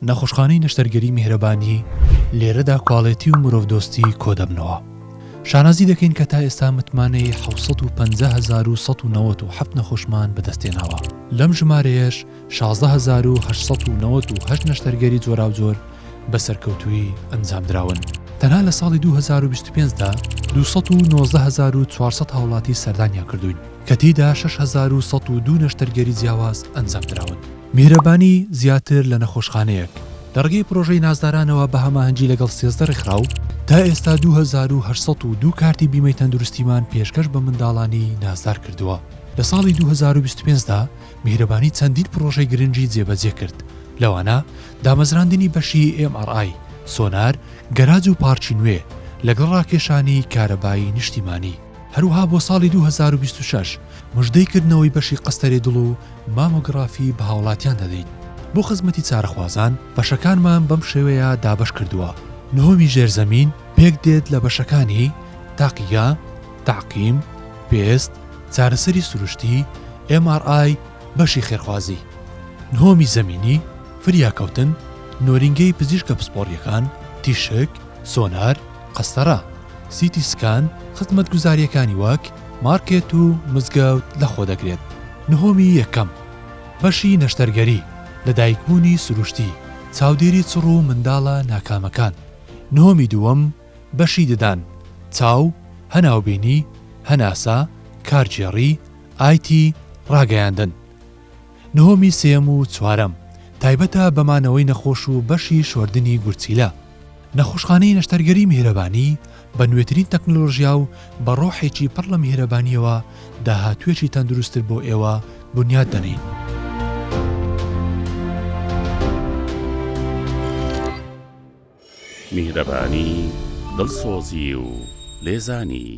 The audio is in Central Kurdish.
نەخۆشخانەی نەشتەرگەری میهرەبانی، لێرەدا کواڵێتی و مرۆڤدۆستی کۆدەبنەوە. شانازی دەکەین کە تا ئێستا متمانەی 750,197 نەخۆشمان بەدەستهێناوە، لەم ژمارەیەش 16898 نەشتەرگەری جۆراوجۆر بە سەرکەوتوویی ئەنجامدراون. تەنها لە ساڵی 2025 دا 219400 هاوڵاتی سەردانیان کردووین، کە تێیدا 6102 نەشتەرگەری جیاواز ئەنجامدراون. میهرەبانی زیاتر لە نەخۆشخانەیەک، لە ڕێگەی پڕۆژەی نازدارانەوە بە هەماهەنگی لەگەڵ 13 ڕێکخراو، تا ئێستا 2802 کارتی بیمەی تەندروستیمان پێشکەش بە منداڵانی نازدار کردووە. لە ساڵی 2025 دا میهرەبانی چەندین پڕۆژەی گرنگی جێبەجێ کرد، لەوانە دامەزراندنی بەشی MRI، سۆنار، گەراج و پارکی نوێ، لەگەڵ ڕاکێشانی کارەبای نیشتیمانی. هەروەها بۆ ساڵی 2026 مژدەی کردنەوەی بەشی قەستەرەی دڵ و مامۆگرافی بە هاوڵاتیان دەدەین. بۆ خزمەتی چارەخوازان بەشەکانمان بەم شێوەیە دابەش کردووە، نهۆمی ژێرزەمین پێکدێت لە بەشەکانی، تاقیگە، تەعقیم، پێست، چارەسەری سروشتی، MRI، بەشی خێرخوازی. نهۆمی زەمینی، فریاکەوتن، نۆرینگەی پزیشکە پسپۆڕییەکان، تیشک، سۆنار، قەستەڕە، CT scan، خزمەتگوزارییەکانی وەک، مارکێت و مزگەوت لەخۆدەگرێت. نهۆمی یەکەم، بەشی نەشتەرگەری، لەدایکبوونی سروشتی، چاودێری چڕ و منداڵە ناکامەکان. نهۆمی دووەم، بەشی ددان، چاو، هەناوبینی، هەناسە، کارگێڕی، ئایتی، ڕاگەیاندن. نهۆمی سێیەم و چوارەم، تایبەتە بە مانەوەی نەخۆش و بەشی شۆردنی گورچیلە. نەخۆشخانەی نەشتەرگەری میهرەبانی بە نوێترین تەکنەلۆژیا و بە ڕۆحێکی پڕ لە میهرەبانییەوە داهاتوویەکی تەندروستتر بۆ ئێوە بنیات دەنێین. میهرەبانی، دڵسۆزی و لێزانی.